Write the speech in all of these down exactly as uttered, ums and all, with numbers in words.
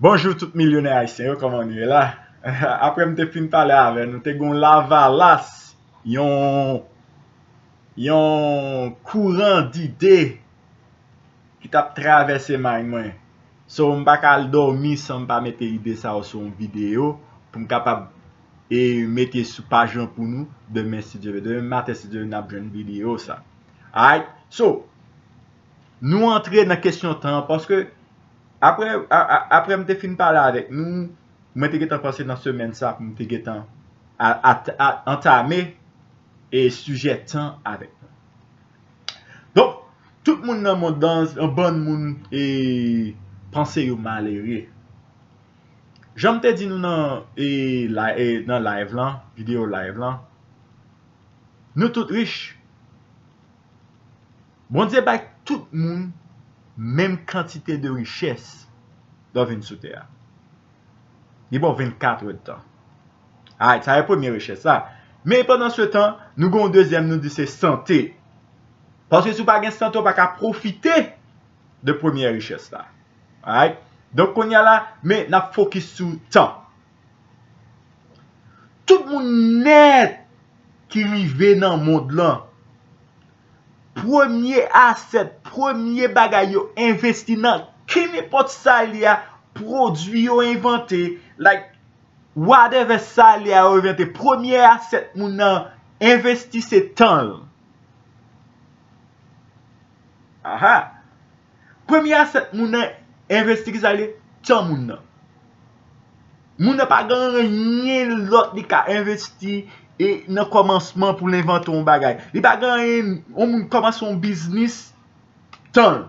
Bonjou tout milyonè ayisyen yo, kòman nou ye la? Apre m te fin pale avè nou, te gen yon lavalas, yon, yon kouran dide ki t ap travèse mind mwen. So, m pa ka al dòmi san m pa mete ide sa yo sou yon videyo pou m kapab e mete sou paj lan pou nou. Demen, si Dye vle, demen maten, si Dye vle, n ap jwenn videyo sa. Alright? So, nou antre nan kesyon tan an, paske apre, a, a, apre m te fin pale avèk nou, mwen te gentan panse nan semèn sa pou m te gentan a, a, a, antame e sijè tan avèk nou. Donk, tout moun nan mond lan, yon bann moun e panse yo malere. Jan m te di nou nan, e, la, e, nan live lan, videyo live lan, nou tout rich. Bondye bay tout moun menm kantite de richès lè w vin sou tè a. Li ba w vennkat èdtan. Alright, sa se premye richès la. Men pandan se tan, nou gen yon dezyèm, nou di se sante. Paske si w pa gen sante, w pa ka pwofite de premyè richès la. Alright? Donk, kounye a la, men n ap fokis sou tan. Tout moun nèt ki rive nan mond lan, premye asèt, premye bagay yo envesti nan kenenpòt sa l ye a, pwodui yo envante, like, whatever sa l ye a yo envante, premye asèt moun nan envesti se tan l. Aha! Premye asèt moun nan envesti, ki sa l ye? Tan moun nan. Moun nan pa gen anyen lòt li ka envesti e nan kòmansman pou l envante yon bagay. Li pa gen anyen, yon moun kòmanse yon biznis, tan l.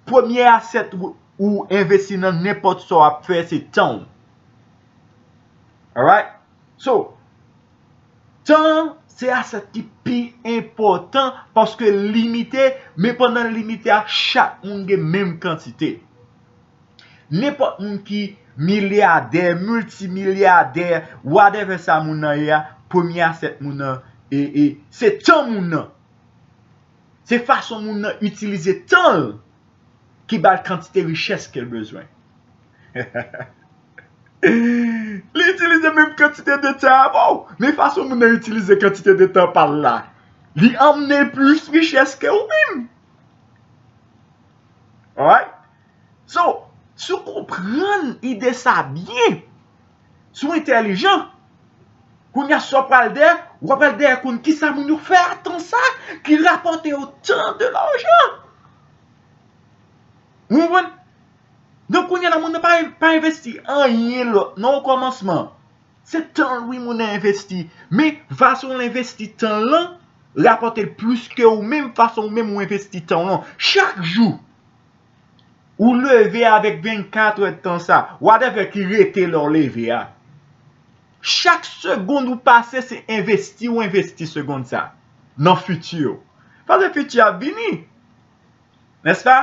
Premye asèt ou, ou envesti nan nenpòt sa w ap fè, se tan w. Alright? So, tan se asèt ki pi enpòtan paske l limite, men pandan l limite a, chak moun gen menm kantite. Nenpòt moun ki milyadè, miltimilyadè, whatever sa moun nan ye a, premye asèt moun nan, e, e, se tan moun nan. Se fason moun nan itilize tan l ki ba l kantite richès ke l bezwen. Li itilize menm kantite de tan avè w, men fason moun nan itilize kantite de tan pa l la, li anmennen l plis richès ke ou menm. Alright? So, si w konprann ide sa byen, si w entèlijan, kounye a sa w pral dèyè, w ap pral dèyè konn kisa moun yo fè a tan sa ki rapòte yo tan de lajan. Ou konprann? Donk, kounye a la, moun nan pa, pa envesti anyen lòt nan yon kòmansman. Se tan l, wi, moun nan envesti. Men, fason l envesti tan l lan, rapòte l plis ke ou menm, fason ou menm ou envesti tan w lan. Chak jou, ou leve avèk vennkat èdtan sa, whatever ki rete lè w leve a. Chak segonn ou pase, se envesti ou envesti segonn sa nan fiti w. Paske fiti a ap vini. Nèspa?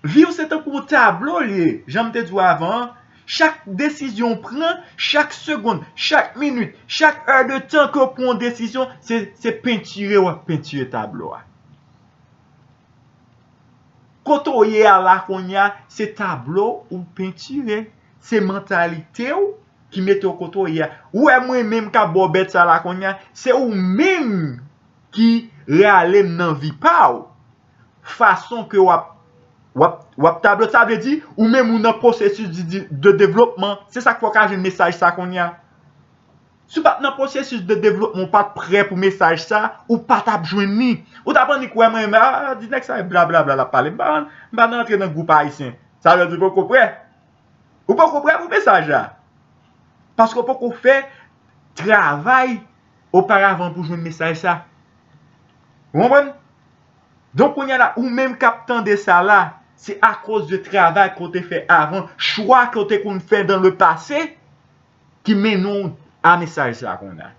Vi w se tankou yon tablo l ye, jan m te di w avan an. Chak desizyon w pran, chak segonn, chak minit, chak è de tan ke w pran yon desizyon, se, se pentire w ap pentire tablo a. Kote w ye a la kounye a, se tablo ou pentire. Se mantalite w ki mete w kote w ye a. Ou wè mwen menm k ap ba w bèt sa la kounye a, se ou menm ki rale m nan vi pa w. Fason ke w ap, w ap, w ap tablo, sa vle di, ou menm ou nan pwosesis de, de, de devlopman. Se sa k fè w ka jwenn mesaj sa kounye a. Si w pa t nan pwosesis de devlopman, ou pa t prè pou mesaj sa, ou pa t ap jwenn li. Ou t ap annik wè mwen, a, di nèg sa e blablabla l ap pale. M pa, m pa nan antre nan gwoup ayisyen. Sa vle di w poko prè. Ou poko prè pou mesaj la. Paske w poko fè travay oparavan pou jwenn mesaj sa. Ou konprann? Donk, kounye a la, ou menm k ap tande sa la, se akoz de travay ke w te fè avan, chwa ke w te konn fè dans le passé, ki mennen w a mesaj sa kounye a.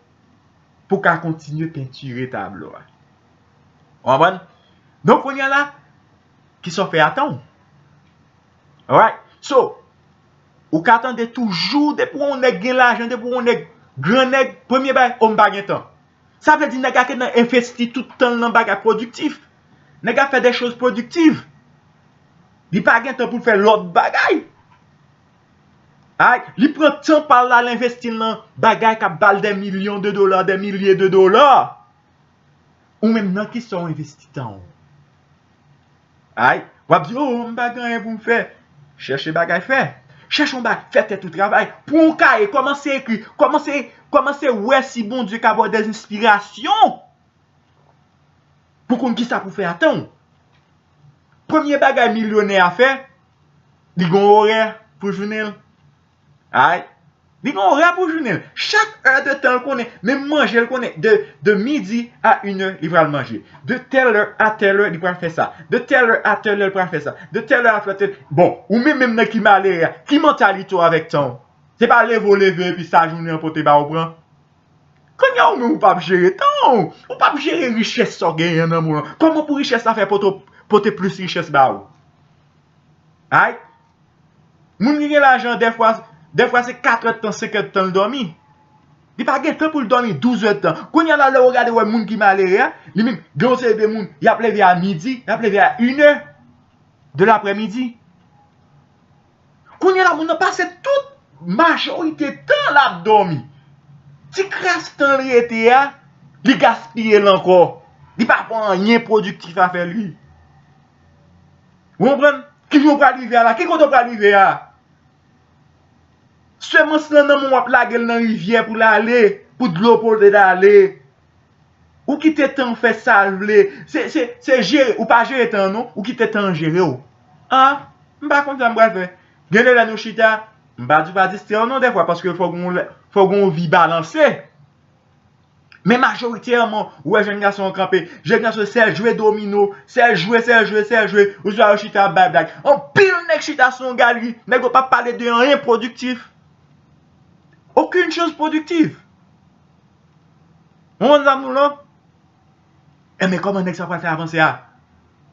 Pou w ka kontinye pentire tablo a. Ou konprann? Donk, kounye a la, kisa w fè a tan w? Alright? So, ou ka tande toujou, depi yon nèg gen lajan, depi yon nèg gran nèg, premye bagay, o, m pa gen tan. Sa vle di nèg la ke nan envesti tout tan l nan bagay pwodiktif. Nèg la fè de choz pwodiktif. Li pa gen tan pou l fè lòt bagay. Ay, li pran tan pa l al envesti l nan bagay k ap ba l dè milyon de dola, dè milye de dola. Ou menm, nan kisa w envesti tan w? Ay, w ap di, "Oh, m pa gen anyen pou m fè." Chèche bagay fè. Chèche yon bagay, fè tèt ou travay. Pran yon kaye, kòmanse ekri, kòmanse, kòmanse wè si Bondye ka ba w dè enspirasyon pou konn kisa pou fè a tan w. Premye bagay milyonè a fè, li gen yon orè pou jounen l. Ay, li gen yon orè pou jounen l. Chak è de tan l konnen, menm manje l konnen, de, de midi a inè, li pral manje. De tèl è a tèl è, li pral fè sa. De tèl è a tèl è, li pral fè sa. De tèl è a tèl è. Bon, ou menm menm nan ki malere a, ki mantalite w avèk tan w? Se pa leve w leve epi sa jounen an pote ba ou pran. Kounye a ou menm ou p ap jere tan w. Ou p ap jere richès sa w genyen nan men w lan. Kòman pou richès la fè pote, pote plis richès ba ou? Ay. Moun ki gen lajan, dèfwa, dèfwa se kat èdtan, senk èdtan l dòmi. Li pa gen tan pou l dòmi douz èdtan. Kounye a la, lè w gade wè moun ki malere a, li menm, gen yon seri de moun, y ap leve a midi, y ap leve a inè de laprèmidi. Kounye a la, moun nan pase tout majorite tan l ap dòmi. Ti kras tan l rete a, li gaspiye l ankò. Li pa pran anyen pwodiktif a fè li. Ou konprann? Ki jan w pral rive a la? Ki kote w pral rive a? Semans lan nan men w, w ap lage l nan rivyè pou l ale, pou dlo pote l ale. Ou kite tan fè sa l vle. Se, se, se jere, ou pa jere tan an non, ou kite tan an jere w. Ah, m pa konn sa m pral fè. Gen de lè nou chita, m pa di w pa distrè w non dèfwa, paske fò gen yon lè, fò gen yon vi balanse. Men majoritèman, ou wè jèn gason an kanpe. Jèn gason, sèl jwe domino, sèl jwe, sèl jwe, sèl jwe. Oswa yo chita ap bay blag. Anpil nèg chita sou yon galri. Nèg yo p ap pale de anyen pwodiktif. Okenn choz pwodiktif. Ou konprann sa m di w lan? Enben, kòman nèg sa pral fè avanse a?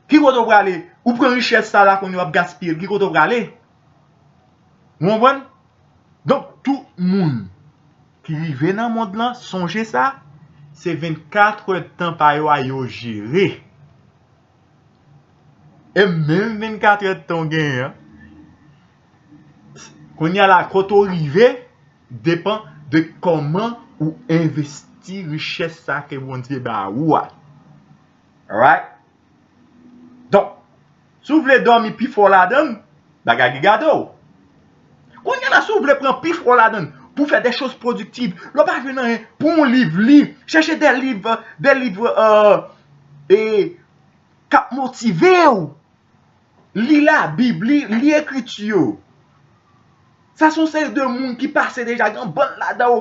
Ki kote w prale? Ou pran richès sa la kounye a w ap gaspiye l. Ki kote w prale? Ou konprann? Donk, tout moun ki rive nan mond lan, sonje sa, se vennkat èdtan pa yo a yo jere. E menm vennkat èdtan w genyen an, kounye a la, kote w rive, depann de kòman ou envesti richès sa ke Bondye ba ou a. Alright? Donk, si w vle dòmi pi fò ladan l, bagay ki gade w. Kounye a la, si w vle pran pi fò ladan l, pou fè de choz pwodiktif, lè w pa jwenn anyen, pran yon liv, li, chèche de liv, de liv, euh, e, k ap motive w. Li Labib, li, li ekriti yo. Sa se yon seri de moun ki pase deja, gen yon bann ladan yo,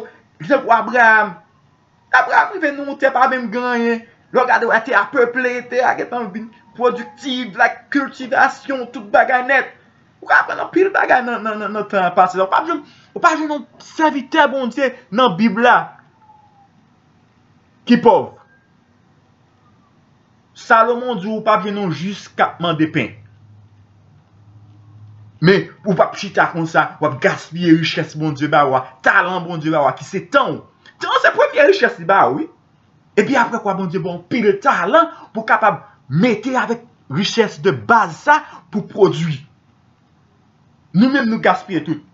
tankou Abraram. Abraram rive nan yon tè pa menm gen anyen. Lè w gade, wè tè a peple, tè a gentan vin pwodiktif, la kiltivasyon, tout bagay nèt. Ou ka aprann anpil bagay nan, nan, nan, nan tan an pase la. Ou pa jwenn, ou pa jwenn yon sèvitè Bondye nan Bib la ki pòv. Salomon di w ou p ap jwenn yon jis k ap mande pen. Men, ou p ap chita konsa, w ap gaspiye richès Bondye ba ou a, talan Bondye ba ou a, ki se tan w. Tan w se premye richès li ba ou, wi. Epi apre kwa, Bondye ba w anpil talan pou w kapab mete avèk richès de baz sa pou pwodui. Nou menm, nou gaspiye tout.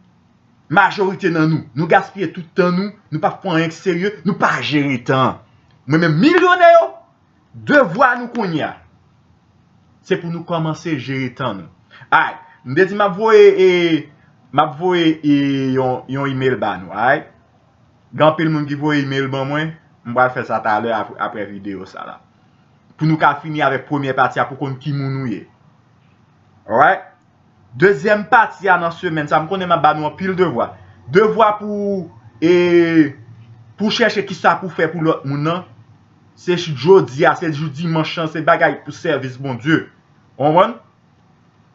Majorite nan nou, nou gaspiye tout tan nou, nou pa pran anyen k serye, nou pa jere tan an. Mwen menm, milyonè yo, devwa nou kounye a, se pou nou kòmanse jere tan nou. Ay, m te di m ap voye, e, m ap voye, e, yon, yon email ba nou, ay. Gen anpil moun ki voye email ban mwen, m pral fè sa talè ap-, apre videyo sa la. Pou nou ka fini avèk premyè pati a pou konn ki moun ou ye. Alright? Dezyèm pati a nan semèn sa, m konnen m ap ba nou anpil devwa. Devwa pou, e, pou chèche kisa pou fè pou lòt moun nan. Se jodi a, se jou dimanch lan, se bagay pou sèvis Bondye. Ou konprann?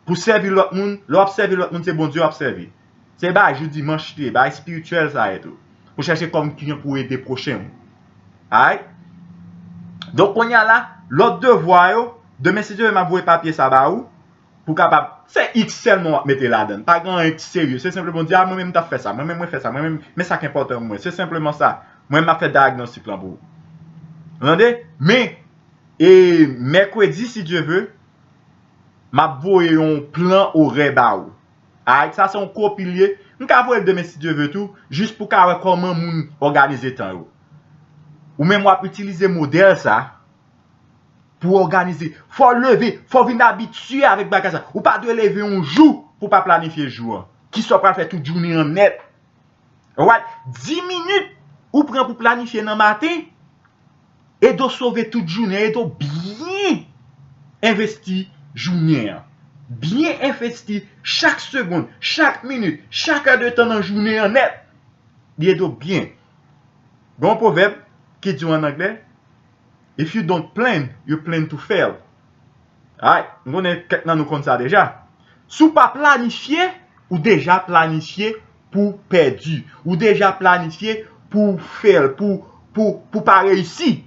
Pou sèvi lòt moun, lè w ap sèvi lòt moun, se Bondye w ap sèvi. Se bagay jou dimanch li ye, bagay espirityèl sa ye tou. Pou chèche kòm kijan pou w ede pwochen w. Alright? Donk, kounye a la, lòt devwa yo, demen, si Dye vle, m ap voye papye sa ba ou, pou kapab, se X sèlman w ap mete ladan l. Pa gen anyen ki serye. Se senpleman di, a, mwen menm m t ap fè sa, mwen menm mwen fè sa, mwen menm, men sa k enpòtan pou mwen. Se senpleman sa. Mwen menm m ap fè dayagnostik lan pou ou. Ou tande? Men, e, mèkredi, si Dye vle, m ap voye yon plan orè ba ou. Alright, sa se yon kopi l ye. M ka voye l demen si Dye ve tou, jis pou ka wè kòman moun òganize tan yo. Ou menm w ap itilize modèl sa pou òganize. Fò w leve, fò w vin abitye avèk bagay sa. Ou pa dwe leve yon jou pou w pa planifye jou an. Kisa w pral fè tout jounen an nèt. Alright, dis minit ou pran pou planifye nan maten, ede w sove tout jounen, ede w byen envesti jounen an. Byen envesti chak segonn, chak minit, chak è de tan nan jounen an nèt. Li ede w byen. Gen yon pwovèb ki di w an anglè, "If you don't plan, you plan to fail." Alright, m konnen kèk nan nou konn sa deja. Si w pa planifye, ou deja planifye pou w pèdi. Ou deja planifye pou w fail, pou, pou, pou pa reyisi.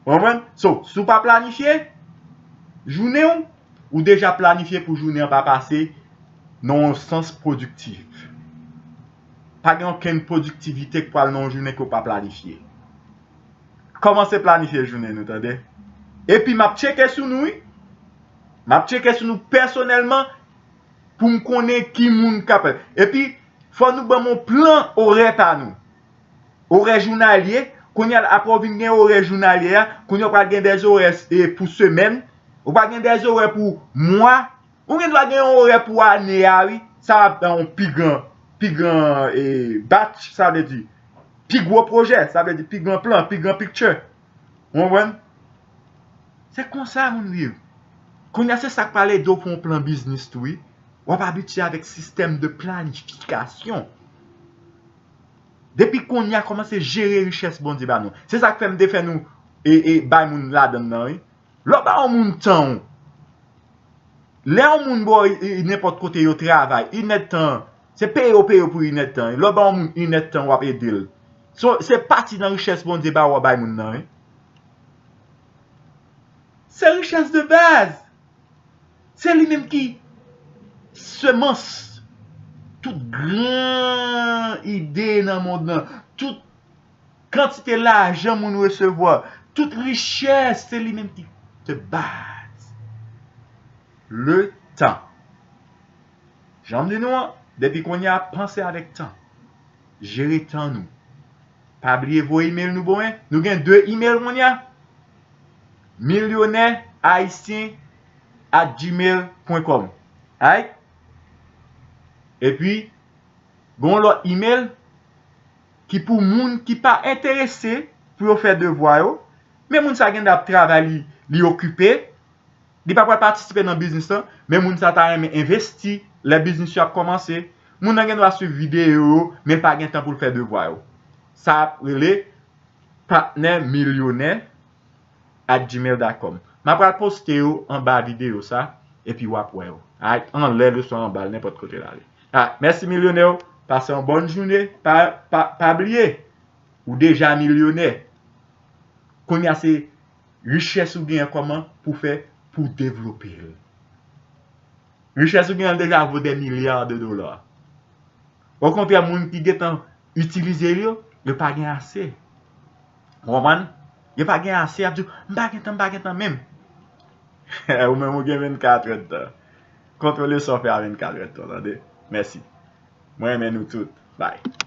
Ou konprann? So, si w pa planifye jounen w, ou deja planifye pou jounen an pa pase nan yon sans pwodiktif. Pa gen okenn pwodiktivite k pral nan yon jounen ke w pa planifye. Kòmanse planifye jounen nou, tande. Epi m ap tcheke sou nou, wi. M ap tcheke sou nou pèsonèlman pou m konnen ki moun k ap. Epi, fò nou ban m yon plan orè pa nou. Orè jounalye, kounye a, apre w vin gen orè jounalye a, kounye a w pral gen dèzorè, e, pou semèn, ou pral gen dèzorè pou mwa, ou gen dwa gen yon orè pou ane a, wi. Sa ap nan yon pi gran, pi gran, e, batch, sa vle di, pi gwo pwojè, sa vle di pi gran plan, pi gran picture. Ou konprann? Se konsa moun viv. Kounye a, se sa k pral ede w pou yon plan biznis tou, wi. W ap abitye avèk sistèm de planifikasyon. Depi kounye a, kòmanse jere richès Bondye ba nou. Se sa k fè m te fè nou e, e bay moun ladann nan, wi. Lè w ba yon moun tan w, lè yon moun ba w e, e, nenpòt kote yo travay, inèdtan, se peye w peye w pou inèdtan. Lè w ba yon moun inèdtan, w ap ede l. So, se pati nan richès Bondye ba w bay moun nan, wi. Se richès de baz. Se li menm ki semans tout gran ide nan mond nan, tout kantite lajan moun resevwa, tout richès, se li menm ki de baz. Le tan. Jan m di nou an, depi kounye a, panse avèk tan. Jere tan nou. Pa bliye voye email nou, bon, en. Nou gen de email kounye a. Milyonè ayisyen at gmail pwen kòm. Alright? Epi, gen yon lòt email ki pou moun ki pa enterese pou yo fè devwa yo. Men moun sa gen dwa ap travay, li, li okipe. Li pa pral patisipe nan biznis lan, men moun sa ta renmen envesti lè biznis yo ap kòmanse. Moun nan gen dwa swiv videyo yo, men pa gen tan pou l fè devwa yo. Sa ap rele patnè milyonè at gmail dot com. M ap pral poste yo anba videyo sa, epi w ap wè yo. Alright, anlè l oswa anba l, nenpòt kote l ale. Alright, mèsi milyonè yo, pase yon bòn jounen, pa, pa, pa bliye, ou deja milyonè. Kounye a se richès ou genyen kòman pou fè pou devlope l. Richès ou genyen deja vo dè milya de dola. Okontrè, moun ki gentan itilize l yo, yo pa gen ase. Ou konprann? Yo pa gen ase, y ap di, "M pa gen tan, m pa gen tan menm." Ou menm ou gen vennkat èdtan. Kontwole sa w fè a vennkat èdtan, tande? Mèsi. Mwen renmen nou tout. Bye.